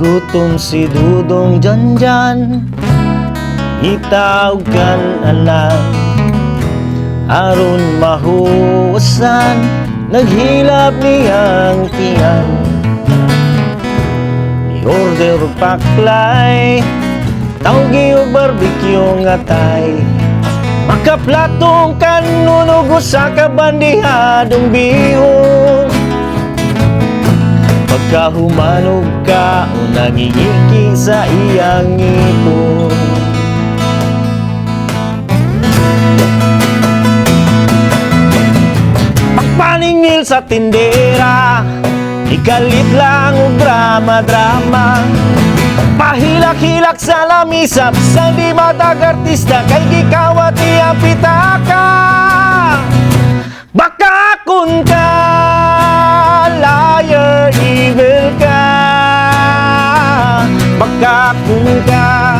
Gigutom si Dudong Janjan, itaw kan-anan aron mahuwasan. Naghilab niyang tiyan, i-order og paklay, tawgi og barbecue nga tay. Makaplatong kanon og usa ka bandihadong bihon. Pagkahumanog ka o nangingiki sa iyang ngipon. Pagpaningil sa tindera, ikalit lang og drama-drama. Pahilak-hilak sa lamisa, bisan di matag artista, kay gikawat iyang pitaka. Baka kun ka, liar, evil ka. Baka kun ka,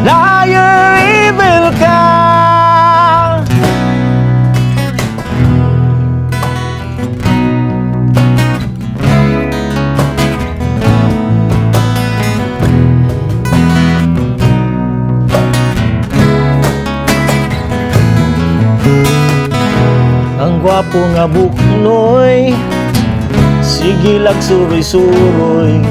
liar, evil ka. Ang gwapo nga buknoy, sige lag suroy-suroy.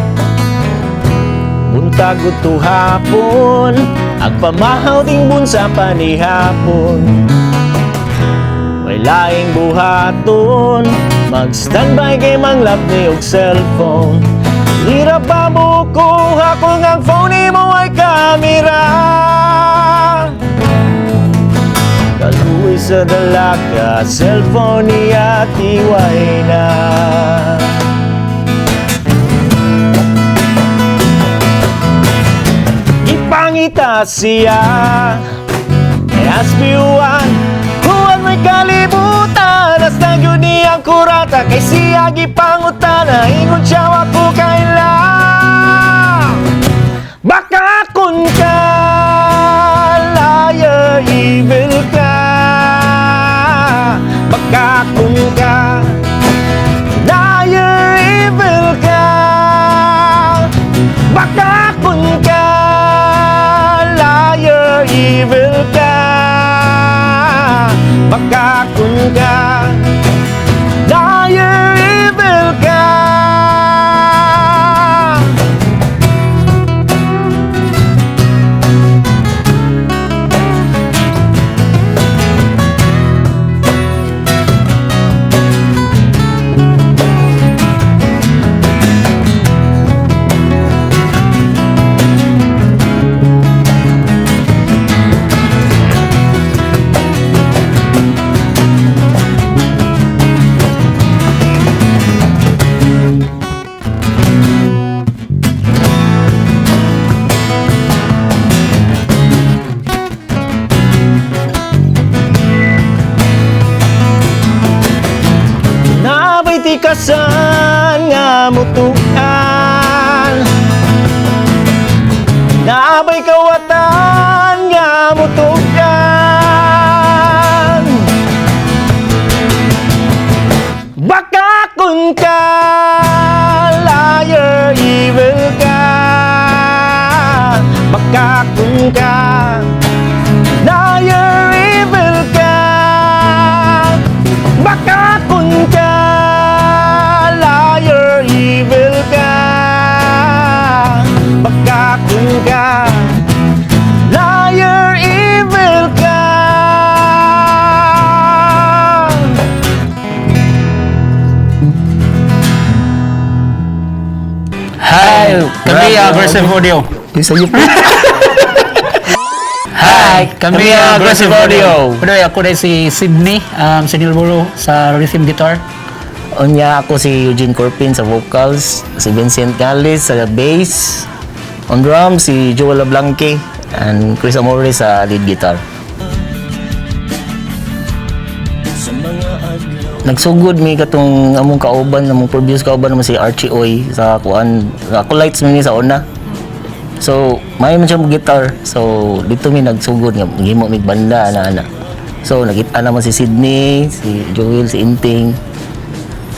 Buntag to hapon, ang pamahaw ding bunsa panihapon. May laing buhaton, mag-standby kay manglab ni og cellphone. Hirap pa mo kuha kung ang phone mo ay kamera. Kaluoy sa dalaga, cellphone niya tiway na. Ipangita siya SB1, huwag may kalibutan. Hasta yun niyang kurata, kay siya gipangutana. Ingon siya wako kaila. Baka kun ka, liar, evil ka. Baka kun ka, liar, evil ka. Baka kun ka, liar, evil ka. Baka kun ka, liar, evil ka. Nabay tikasan nga mutuan, nabay kawatan nga mutuan. Baka kun ka, liar, evil ka. Baka kun ka, liar, evil ka. Baka kun ka, liar, evil ka. Baka kun ka, liar, evil ka. Hi, kami Aggressive Audio. Hi, kami Aggressive Audio. Udoy, ako na si Sydney, si Neil Buro sa rhythm guitar. Unya ako si Eugene Corpin sa vocals, si Vincent Gales sa bass, on drums si Joel Blanque and Chris Amore sa lead guitar. Nagsugod mi katong among kauban, among previous kauban naman si Archie Oy sa kuan, acolytes mi ni sa una. So, may man siya mo guitar. So, dito mi nagsugod nga gimo mig banda ana ana. So, nakita naman si Sydney, si Joel, si Inting.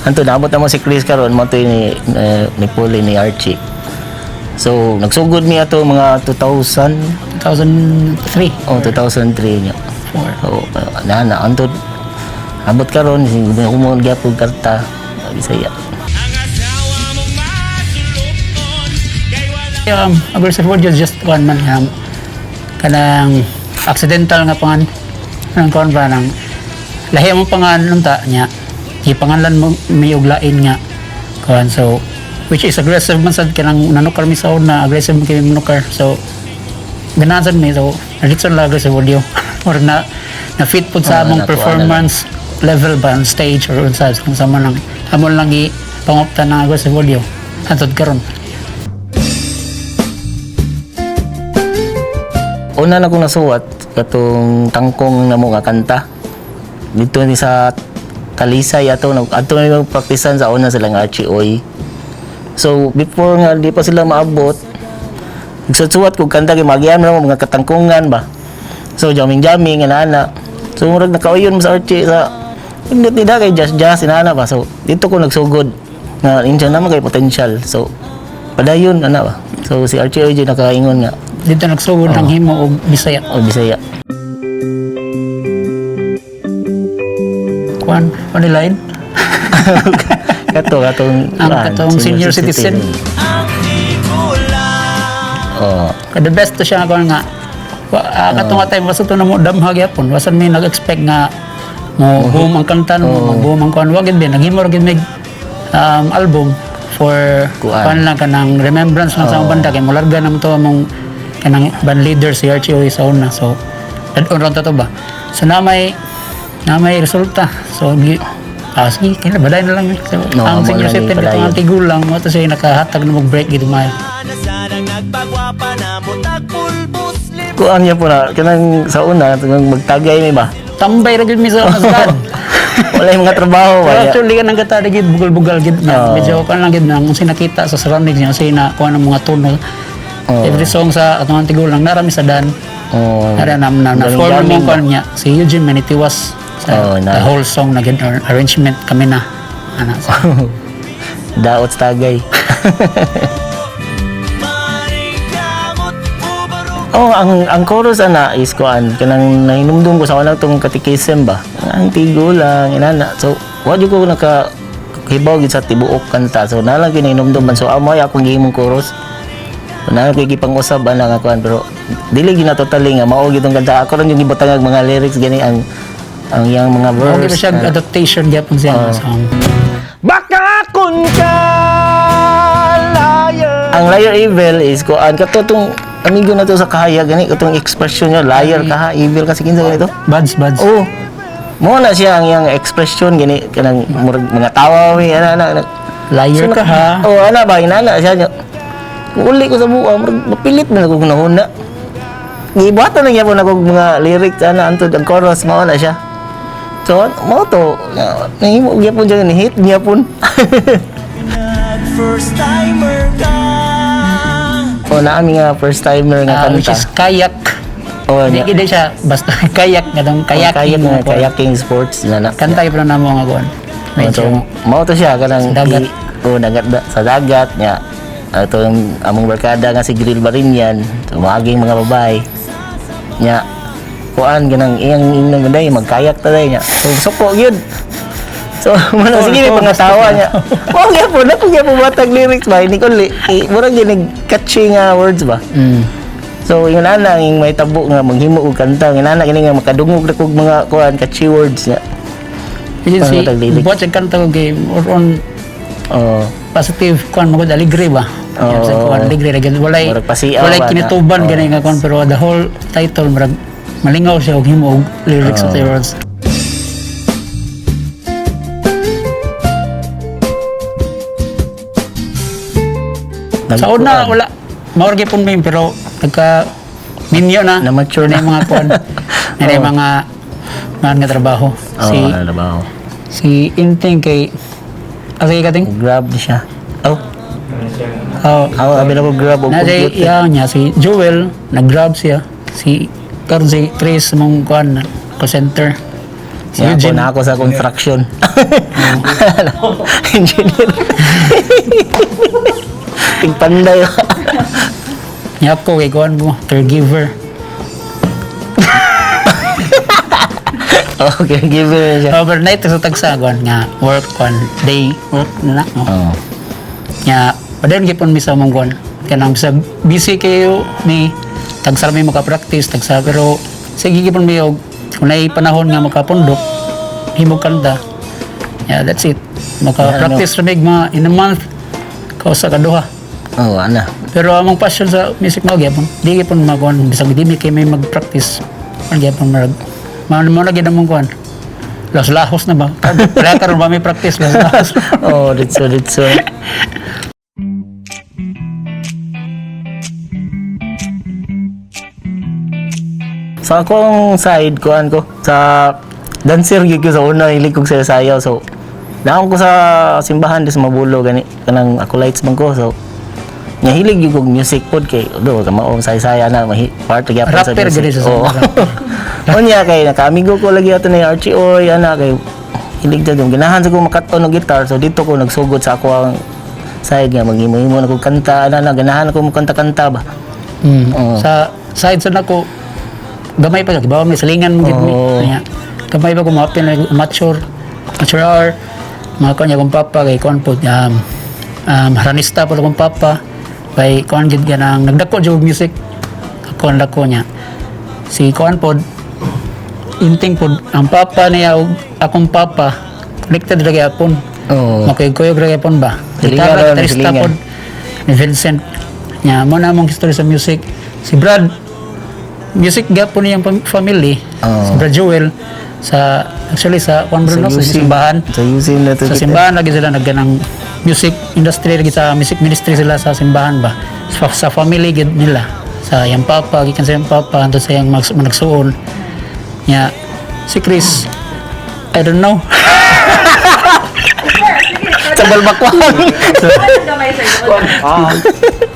Anto naabot naman si Chris karon mo ni Paul ni Archie. So nagsugod mi ato mga 2000 2003. Oh, 2003 niya. 4. So na na antod abot karon ko mo gyapon karta Bisaya. Aggressive Audio is just one man kanang accidental nga pangan anong kuan ba nang lahi mo pangan unta niya gipanganlan mo may og lain nga kuan, so which is aggressive man sad kanang nanukar mi sa una, aggressive man kami manukar, so ganahan sad mi, so diretso lang Aggressive Audio or na na fit pud sa Oo, among natuwa na lang. performance level ba on stage or unsa kung sa man ang amon lang gi pangopta ng Aggressive Audio hantod karon. Una na kong nasuwat katong tangkong namo nga kanta. Dito ni sa Talisay ato nag ato na yung praktisan sa una sila nga Archie. So before nga di pa sila maabot, nagsusuwat kog kanta kay magian man mo mga katangkungan ba. So jamming jamming ana ana. So murag nakauyon mo sa Archie sa hindi nila kay just just inana ba. So dito ko nagsugod nga insa naman kay potential. So padayon ana ba. So si Archie Oy jud nakaingon nga Dito nagsugod ang himo og Bisaya. O Bisaya. Kuan online. Kato katong Ang katong senior citizen. Oh, The best to siya kuan nga katong nga time basta to na mo damha gyapon, wasan may nag-expect nga mo boom ang kanta mo, boom ang kuan, wa gid ba naghimo ra gid mig album for Kuan. kuan lang, kanang remembrance lang sa among banda kay molarga naman to among kanang band leader si Archie Oy sa una, so dadon ra to ba, so na may resulta, so gi sige kaya baday na lang eh. So, No, ang amo senior lang citizen padayon. katong ang tigulang mo to siya nakahatag na mag-break gid maayo. Kuan niya po na kanang sa una kanang magtagay mi ba. Tambay ra gid mi sa masdan. Wala yung mga trabaho ba. Pero Niya. actually ka nang kata gid bugal-bugal gid na. Oo. Medyo kan lang gid nang sinakita sa surroundings niya kasi na kuha ng mga tono. Oo. Every song sa atong tigulang narami sa dan. Oh. Nara na na, na Galing form jamming mo ba? kuan niya. Si Eugene Manitiwas sa Oo, the na. whole song na gid or arrangement kami na. Ana so, Daot sa tagay. Oh, ang chorus ana is kuan kanang nahinumdum ko sa unang tong catechism ba. Ang tigulang inana. So, wa jud ko naka hibaw gid sa tibuok kanta. So, nalang kinahinumdum man. So, amoy akong gihimong chorus. So, nalang ko gipang-usab ana nga kuan pero dili gyud na totally nga mao gyud tong kanta. Ako ron yung gibutangag mga lyrics gani ang iyang mga okay ba verse. siya adaptation gyapon siya nga song. Baka kun ka liar. Ang liar evil is kuan kato tong amigo na to sa kahaya gani katong expression niya liar ka ha evil kasi kinsa ganito. Buds buds. Oh. Mo na siya ang iyang expression gani kanang murag mga tawa mi ana ana. Ana. Liar ka ha. Oh, ana ba inana siya niya. Uli ko sa buwa, murag mapilit na ako gunahuna. Gibuhatan na gyapon ako mga lyrics ana antod ang chorus mao na siya. So, mao to, nahimo gyapon siya ni hit gyapon. First timer ka. O naami nga first timer nga Which kanta. is kayak. Oh, Hindi nya. gid siya basta kayak nga dong Kayak kayaking nga nga kuan. kayaking sports na na. Kanta gyud na mo nga kuan. Oh, Medyo so, mao to siya kanang Sa dagat. Oh, dagat sa dagat nya. Ato yung among barkada nga si Grill Barinyan, so, maaging mga babae. Nya kuan ganang iyang inang day magkayak ta day nya. So suko gyud. So, muna Oh, sige may oh, pangatawa niya. Mao gyapon, na gyapon batag lyrics ba ni ko murag gyud catchy nga words ba. So yung ana yung may tabo nga maghimo og kanta, yung ana kini nga makadungog na kog mga kuan catchy words niya. Yun si Parang matag-lyrics. buhat siya kanta ko kay or on Oh. positive kuan magud aligre ba. Oo. Sa kuan aligre ra gyud walay Murag pasiaw walay ba na? kinituban Oo. gani nga kuan, pero the whole title murag malingaw siya og himo og lyrics of the words. Sa una wala mao ra gyapon mi pero nagka minyo na. Na-mature na. Na yung mga kuan. Na yung mga mga nga trabaho. Oh, Si ano ba? si Inting kay asa kay kating? Grab siya. Oh, Oh, ako abi na ko grab og na si computer. iya niya si Joel nag-grab siya, si karon si Chris mong kuan call center, si Siya ako Eugene na ako sa construction. Engineer. Tigpanday. Nya ako kay kuan ko, caregiver. Okay, give it siya. Overnight sa tagsa kuan nga work kuan day work na na. No? Oo. Nya padayon gyapon mi sa among kuan. Kanang sa busy kayo mi tagsa mi maka-practice tagsa, pero sige gyapon mi og kung naay panahon nga makapundok himog kanta. Yeah, that's it. Maka-practice ra mig mga in a month kausa ka duha. Oo, ana. Pero among passion sa music mao gyapon. Di gyapon makuan bisag di mi kay may mag-practice. Ano gyapon marag mao mo na gyud among kuan. Lahos-lahos na ba? Kaya karon ba may practice lahos-lahos. Oo, ditso, ditso. Sa akong side, kuan ko, sa dancer gyud ko sa una, hilig kog sayaw. So, naon ko sa simbahan dis Mabulo gani kanang acolytes man ko. So, nga hilig gyud kog music pod kay do ka mao saya-saya na mahi, part gyapon sa Rapper music. gyud siya sa Oo. Unya kay nakaamigo ko lagi ato ni Archie Oy ana kay hilig jud yung ganahan sa ko makaton og gitar, so dito ko nagsugod sa ako ang side nga maghimo-himo na kog kanta ana na ganahan ako mo kanta-kanta ba. Oo. Sa side sa nako gamay pa ba may salingan mo gid mi. Oo. Nya, gamay pa ko maapil na mature mature hour. Mga kuan niya akong papa kay kuan po haranista po akong papa kay kuan gid ganang nagdako jud og music ako ang dako niya si kuan pod inting pod ang papa niya ug akong papa connected ra gyapon. Oo. Makuyog-kuyog ra gyapon ba. Silingan Gitara, ra, gitarista silingan. pod ni Vincent nya mo na among history sa music. Si Brad music gyapon niyang family. Oo. Si Brad Joel sa actually sa kuan bro, no, sa UC. simbahan. Sa UC na to Sa kita. simbahan lagi sila nagganang music industry lagi sa music ministry sila sa simbahan ba sa family gid nila sa iyang papa gikan sa iyang papa hantod sa iyang managsuon nya. Si Chris, I don't know. Sa balbakwan. Gamay sir. Ah,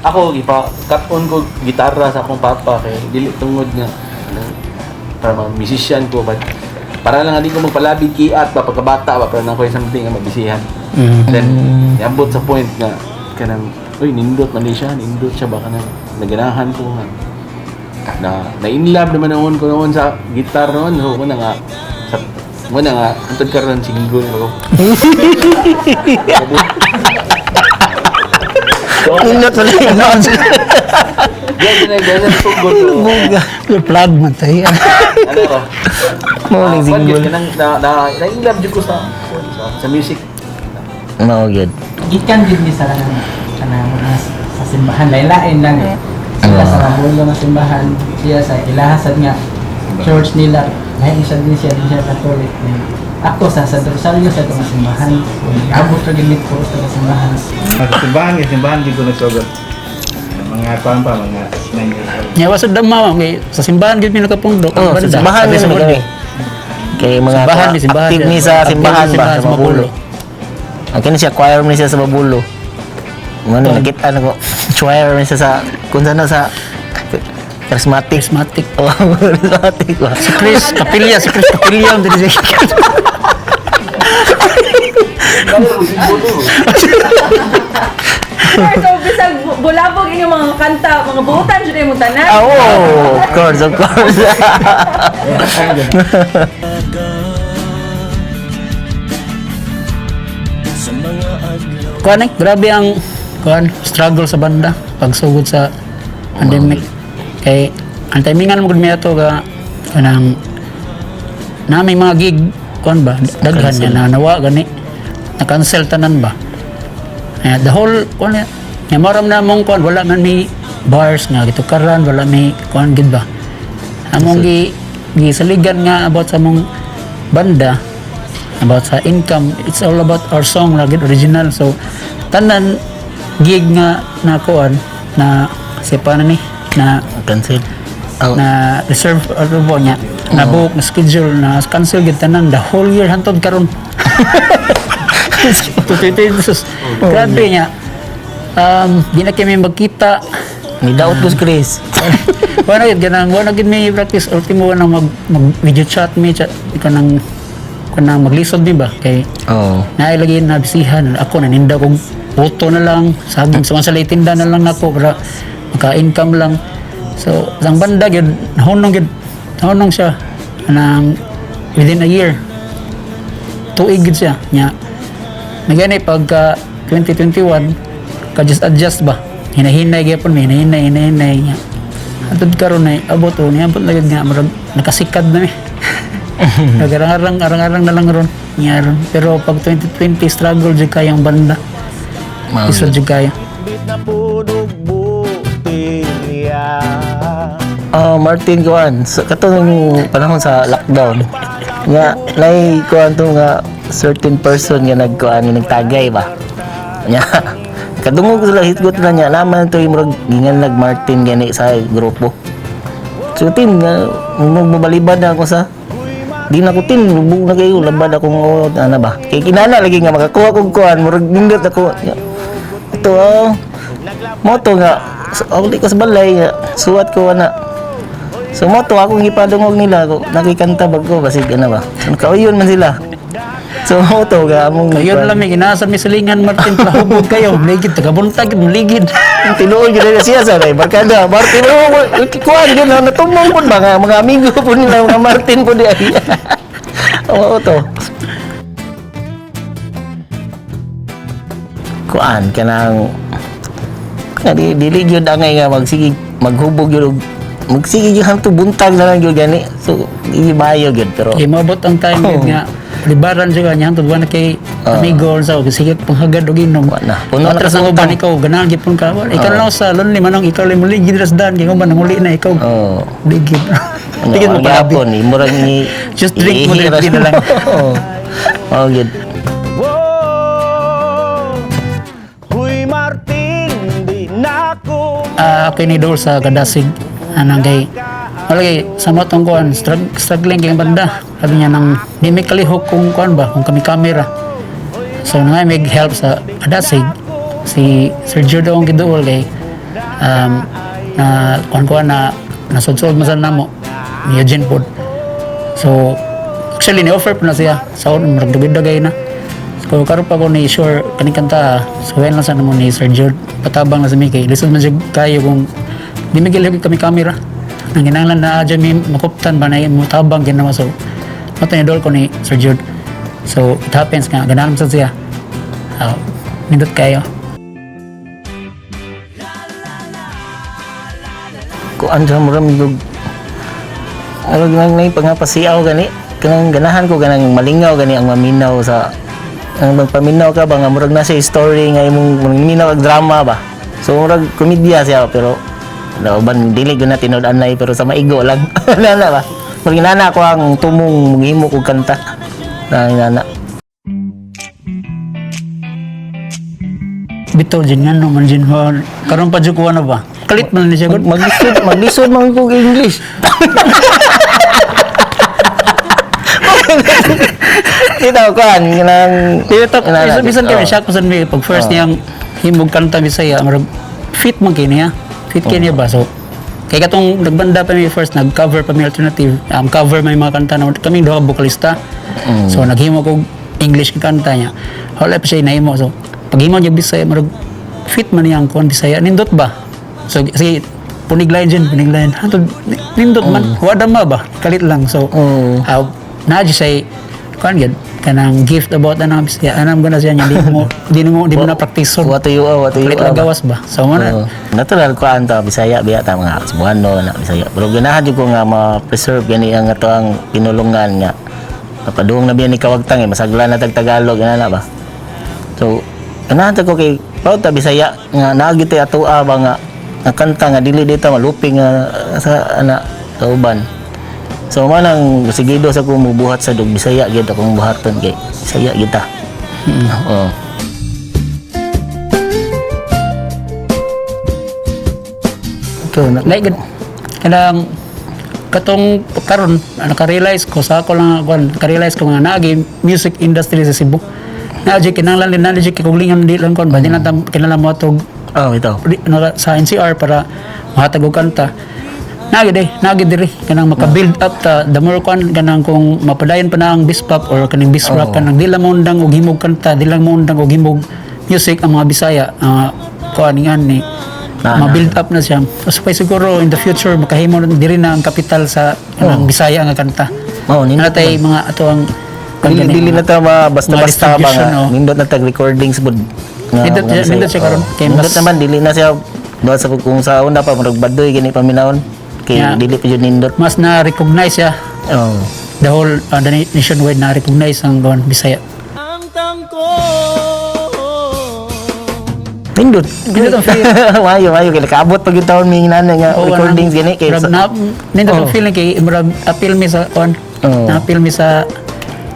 ako ipa cut on ko gitara sa akong papa kay dili tungod nga ano, para mga musician ko, but para lang hindi ko magpalabi kiat ba pagkabata ba para na ko something nga mabisihan. Then niabot sa point nga kanang uy nindot man di siya, nindot siya ba kanang naganahan ko nga na na in love naman noon ko noon sa gitar noon, so ko na nga sa mo na nga hantod karon single ko. Nindot na lang noon. Diyan na diyan na sugod so, Plug man tayo. Ano ba? Mo ning Ah, kwan single. gyud, kanang na in love jud ko sa music. Mao gyud. Gikan gid ni sa kanang kanang mga sa simbahan lain-lain lang eh. Sila sa Rambulo nga simbahan, siya sa Ilahasad nga church nila. Lain siya din siya Catholic. Then, ako sa San Rosario sa itong simbahan. Abot ra gid ko sa simbahan. Sa simbahan, kay simbahan, di ko nagsugod. Mga kuan pa, mga 9 years old. Nya wasod dama kay sa simbahan gid mi nakapundok Oh, ang sa banda. simbahan Sabi ni sa kami. Mundo. Kay mga Simbahan ni simbahan. active ni sa Active simbahan ba sa sa Mabulo. Ang kini siya choir ni siya sa Mabulo. Mano Oh. nakita na ko choir ni siya sa kung saan sa charismatic. Charismatic. Oh, charismatic ba. Si Chris Capilla, si Chris Capilla ang dili siya. Sir, so bisag bulabog inyong mga kanta, mga buutan jud imong tanan. Ah, oh, of course, of course. Sa mga adlaw. Kuan eh, grabe ang kuan struggle sa banda pagsugod sa pandemic. Kay ang timingan mo gud mi ato ka kanang na may mga gig kuan ba daghan niya na nawa gani na cancel tanan ba. Eh, the whole kuan eh, nga maram na mong kuan wala man may bars nga gitukaran, wala may kuan gid ba. Among gi gisaligan nga about sa among banda, about sa income, it's all about our song lagi original, so tanan gig nga na kuan na si paano ni na Cancel. Oh. Na reserve ano po niya na book na schedule na cancel gid tanan the whole year hantod karon. Tutututu. Grabe niya, di na kami magkita. Ni daot ko si Chris. Wala gid ganang wala gid may practice ultimo nang mag video chat mi chat kanang kanang maglisod mi ba kay Oh. naay lagi nabisihan ako naninda kog puto na lang saging sa mga tinda na lang nako para Maka-income lang. So, ang banda gyud nahunong gyud. Nahunong siya nang within a year. Tuig gyud siya. Nya. Nagani pagka 2021 ka just adjust ba. Hinahinay gyapon mi, hinahinay, hinahinay nya. Atod karon ay abot o niabot na gyud nga murag nakasikad na mi. Nagarang-arang arang-arang na lang ron. Nya ron. Pero pag 2020, struggle jud kayang banda. Isod jud kaya. Bit na punog butilya. Ah, Martin kuan sa katong panahon sa lockdown. Nga nay kuan to nga certain person nga nagkuan, nga nagtagay ba. Nya kadungog ko sila, hitgot na niya naman to yung murag gingan nag Martin gani sa grupo. So tin nga magbabalibad na ako sa di na ko tin lubog na kayo labad akong, oh, ana ba kay kinana lagi nga makakuha kog kuan, murag nindot ako. Nya, ito ah moto nga ako di ko sa balay nga suwat ko ana. So mo to akong gipadungog nila ko nakikanta bag ko basig ana ba. Kauyon man sila. So mo to ga among Kayon lang may ginasa mi silingan Martin, plahubog kayo. Ligid tagabuntag ligid. Ang tinuod gyud na siya sa barkada. Martin, oh, kuan gyud na natumong pud ba nga mga amigo po nila mga Martin po di ay. Oo to. Kuan kanang kani dili gyud angay nga magsige maghubog gyud magsige gyud hangtod buntag na lang gyud gani. So ibayo gyud pero Kay moabot ang time gyud nga libaran siya niya hangtod wa na kay amigo sa sige panghagad og inom. Wa na. Puno na Atras sa ang uban utang. ikaw ganahan gyud ka. Wala, ikaw lang sa lonely manong ikaw lang muligid ras dan kay uban nanguli na ikaw. Oh. Ligid. Ano, Ligid mo ang palabi. gapon, murag ni Just drink mo ihira na lang. Oo. Oh, gyud. Whoa! Huy Martin, di na ko Ah, okay ni Dol sa Kadasig. Anang kay wala kay sa matong kuan struggling kay banda. Sabi niya nang di may kalihok kung kuan ba kung kami camera. So nga may help sa Kadasig si Sir Judo ang giduol kay na kuan kuan na nasudsod man sa namo ni Eugene pod. So actually ni offer po na siya sa so, murag dugay-dugay na. So karon pa ko ni sure kaning kanta, so lang sa namo ni Sir Jude patabang na sa mi kay lisod man siya kayo kung di mi gilihok kami camera. Nang kinahanglan na adyo mi makuptan ba na mo tabang ginawa, so mato ni dol ko ni Sir Jude. So it happens nga ganahan sa siya. Nindot kayo. Kuan sa murag mig murag nang nay pangapasiaw gani kanang ganahan ko kanang malingaw gani ang maminaw sa ang magpaminaw ka ba nga murag na sa story nga imong minaw og drama ba. So murag komedya siya pero lauban dili gyud na tinud anay pero sa maigo lang nana ba, murag inana ko ang tumong mughimo og kanta na inana. Bitaw jud nga no man jud karon pa jud ko ano ba. Kalit man ni siya gud. Maglisod maglisod man ko og English. Ito, kuan, kanang Dito, inana, bisan kami oh. siya kusan mi pag first niyang himog kanta Bisaya, murag fit man kini ha. Fit kini ba, so kay katong nagbanda pa mi first, nag-cover pa mi alternative, cover may mga kanta na kami duha ka bokalista. So naghimo kog English nga kanta niya. Wala pa siya nahimo, so pag himo niya Bisaya, murag fit man niya ang kuan Bisaya, nindot ba. So sige, punig line dyan, punig line. Hantod nindot man, wala ma ba, kalit lang, so naa jud siya kuan gyud kanang gift about anang Bisaya, anam gana siya niya di mo na practice. What you are, what you Kalit are. lang gawas ba, so mo na. Oo. Natural kuan ta Bisaya biya ta mga Cebuano na Bisaya. Pero ganahan jud ko nga ma-preserve gani ang ato ang pinulungan nga. Napadung na biya ni kawagtang eh masagla na tag Tagalog ana ba. So ganahan ta ko kay proud ta Bisaya nga naa gyud tay atoa ba nga nga kanta nga dili dito maluping nga sa ana sa uban. So manang sigido sa kong mubuhat sa dug Bisaya gyud akong buhaton kay Bisaya gyud ta. Oo. Ito, na, Like kanang katong karon naka-realize ko sa ako lang kuan, naka-realize ko nga naagi music industry sa Cebu. Naa jud kinahanglan din, naa jud kay kuglingon di lang kuan ba, di na ta kinahanglan mo atog Oh, ito. sa NCR para mahatag og kanta. Naagi day, naagi diri kanang maka-build up ta, the more kuan kanang kung mapadayon pa na ang bispop or kaning bisrock, kanang di lang mo undang og himog kanta, di lang mo undang og himog music ang mga Bisaya, kuan ni. Ma-build up na siya. Usapay siguro in the future makahimo na diri na ang kapital sa kanang Bisaya nga kanta. Oh, nindot Na tay mga ato ang Dili, dili na ta ma basta-basta ba distribution, nga oh. nindot na tag recordings bud nga Nindot mga siya- Bisaya. nindot siya karon. Oh. Kay Nindot naman dili na siya doon sa kung sa una pa murag badoy gani paminawon kay dili pa jud nindot. Mas na recognize siya Oh. the whole the nationwide na recognize ang kuan Bisaya. Nindot. Nindot ang feel. Maayo, maayo kay nakaabot pag yung taon may nanay nga Oo, recordings gani kay murag na, nindot ang feeling kay murag appeal mi sa kuan. Oo. Na-appeal mi sa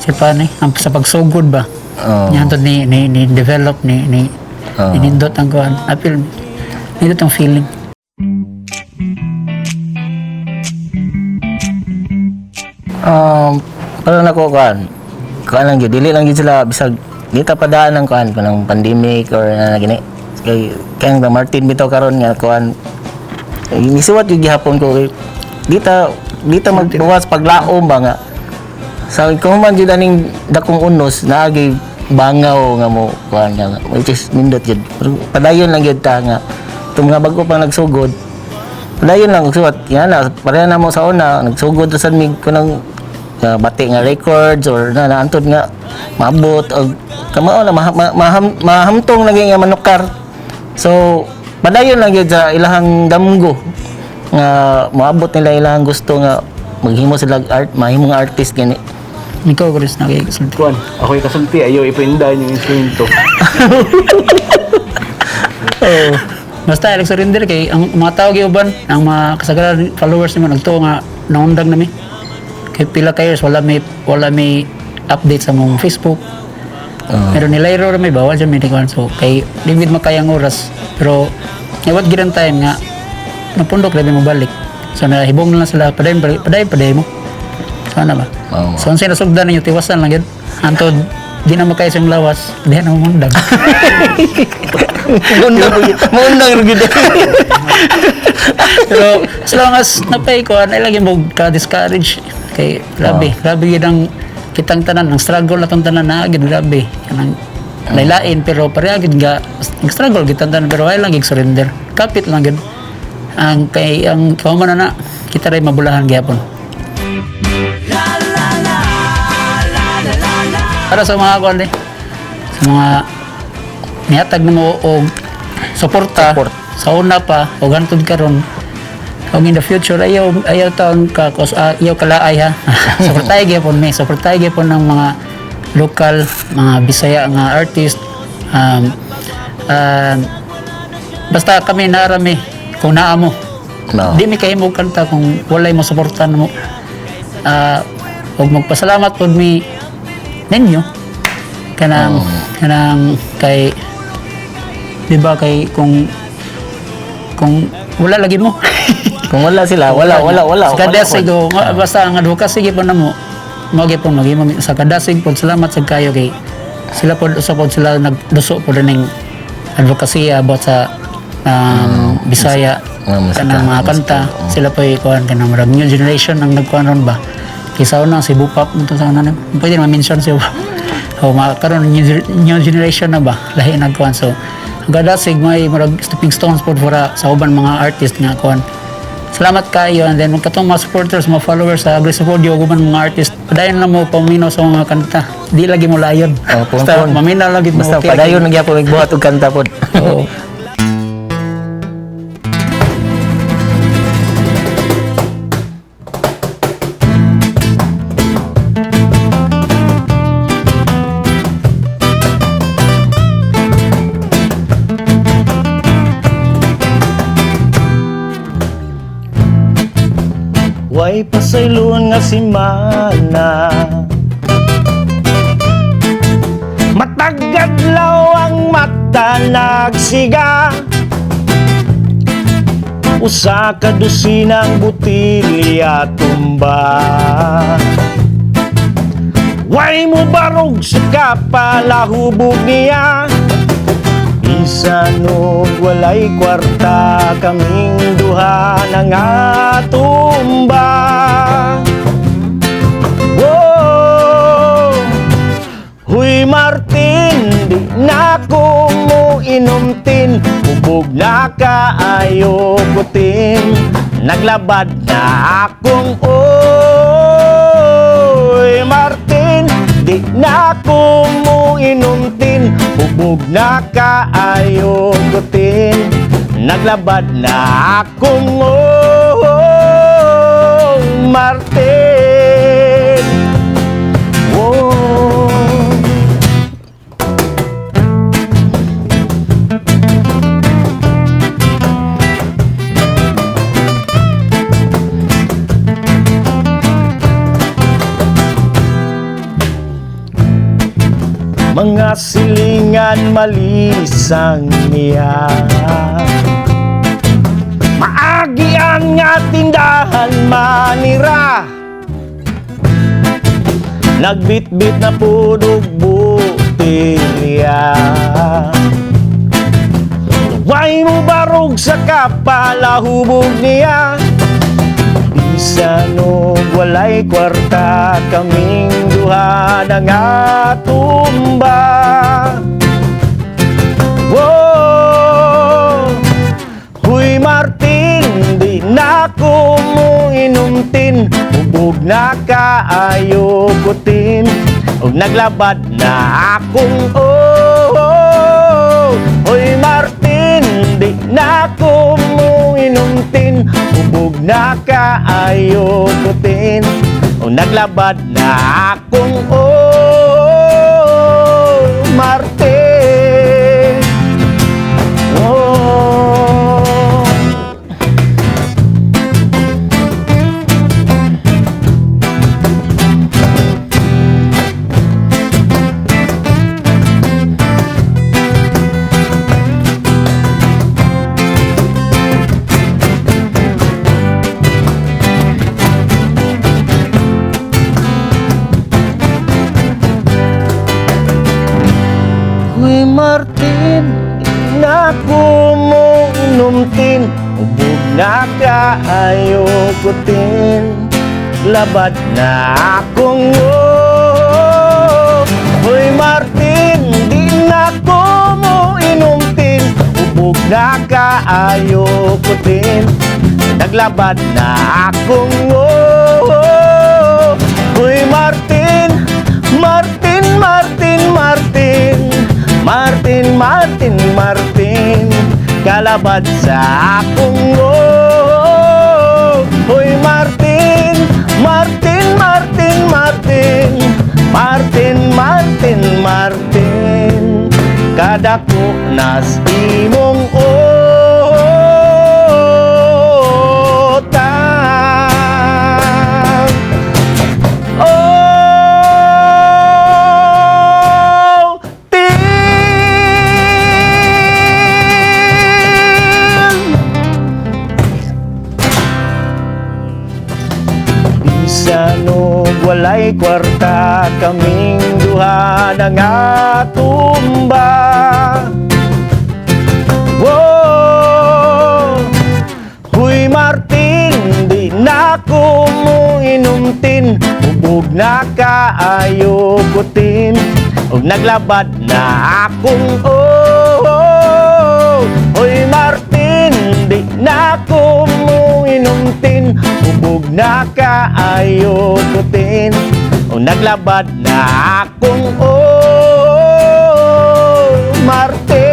paano eh, ang sa pagsugod ba. Oo. Niya hantod ni develop ni Oo. ni nindot ang kuan. Appeal nindot ang feeling. Para nako kuan. Kuan lang gyud, dili lang gyud sila bisag di ta padaan ng kuan kanang pandemic or na gini. Kay kay ang Martin bitaw karon nga kuan. Misuwat gyud gihapon ko kay di ta magbuwas paglaom ba nga. Sa kung man gyud aning dakong unos naagi bangaw nga mo kuan nga which is nindot gyud. Pero padayon lang gyud ta nga itong mga bago pa nagsugod. Padayon lang suwat yan na pareha na mo sa una nagsugod ra sad mig kunang bati nga records or na naantod nga maabot og kamao na mahamtong lagi nga manukar. So padayon lang gyud sa ilahang damgo nga moabot nila ilahang gusto nga maghimo sila og art, mahimong artist gani. Ikaw Chris na kay kasulti. Kuan, ako'y kasulti, ayaw ipinda yung instrumento. Basta Alex surrender kay ang mga tao giuban ang mga kasagaran followers nimo nagtuo nga naundang nami. Kay pila ka years wala may update sa mong Facebook. Pero nilayro ra may bawal siya may kuan. So kay limit makayang oras pero iwat gid ang time nga napundok ra mo balik. So nahibong na lang sila padayon padayon padayon mo. So ano ba? Oo. So ang sinasugdan ninyo tiwasan lang gid. Antod di na makaya sa lawas, di na mamundang. Mundang mundang ra gyud. Pero as long as napay ko, ay lagi mo ka-discourage. Kay grabe, grabe yun ang kitang tanan, ang struggle na tong tanan na gid grabe. Kanang laylain pero pareha gid nga ang struggle gid tanan pero ay lang gid surrender. Kapit lang gid. Ang kay ang kauman na na kita ray mabulahan gyapon. Para sa mga kuan eh, sa mga nihatag nimo og suporta Support. sa una pa o hantod karon og in the future ayaw ayaw taon ka cause ayaw kalaay ha. Suportahay gyapon mi, suportahay gyapon ng mga lokal mga Bisaya nga artist, basta kami naarami kung naa mo. No. Di mi kahimo kanta kung walay mo suporta mo. Ug magpasalamat pod mi ninyo kanang kanang kay di ba kay kung wala lagi mo. Kung wala sila, wala wala wala. Sa kadasig wala o basta ang advocacy gyud na mo mo gyud maghimo sa kadasig pod. Salamat sad kayo kay sila pod usa pod sila nagduso pod ning advocacy about sa Bisaya Musika, kanang mga kanta. Musika, oo. Sila po'y kuan kanang murag new generation ang nagkuan ron ba kaysa una si Bupap nito sa una pwede naman mention si Bupap. So mga karon new generation na ba lahi nagkuan. So ang kadasig may murag stepping stones pod for sa uban mga artist nga kuan. Salamat kayo. And then katong mga supporters, mga followers sa Aggressive Audio ug uban mga artist, padayon lang mo paminaw sa mga kanta, di lagi mo layon. Oh, pun, basta pun. maminaw lang gid mo, Basta okay padayon lagi. lang gyapon magbuhat og kanta pod. Oo. Way pasaylon nga simana. Matagadlaw ang mata nagsiga. Usa ka dosinang butilya tumba. Way mo barog sa kapalahubog niya. Bisan og walay kwarta kaming duha na nga tumba. Whoa! Huy Martin, di na ko mo. inomtin, hubog na kaayo kutin. Naglabad na akong oy Martin, di na ko mo inomtin, hubog na kaayo kutin. Naglabad na akong oh Martin. Oh. Mga silingan malisang niya, maagian nga tindahan manira. Nagbitbit na pudog butilya. Way mo barog sa kapalahubog niya. Bisan og walay kwarta, kaming duha na nga tumba. Whoa! Huy Martin, di na ko mo inumtin, hubog na kaayo kutin. Og naglabad na akong oh. Huy Martin, di na ko mo inumtin, hubog na kaayo kutin. Og naglabad na akong oh Martin. Oh. Huy Martin, na ko mo inumtin, hubog na kaayo kutin. Labad na akong oh. Huy Martin, di na ko mo inumtin, hubog na kaayo kutin. Naglabad na akong oh. Huy Martin, Martin, Martin, Martin, Martin, Martin, Martin, kalabad sa akong oh. Huy Martin, Martin, Martin, Martin, Martin, Martin, Martin, kadako nas imong utang. Oh, tin. Bisan og walay kwarta, kaming duha na nga tumba. Whoa! Huy Martin, di na ko mo inumtin, hubog na kaayo kutin. Ug naglabad na akong oh. Huy Martin, di na ko mo inumtin, hubog na kaayo kutin. Ug naglabad na akong oh Martin.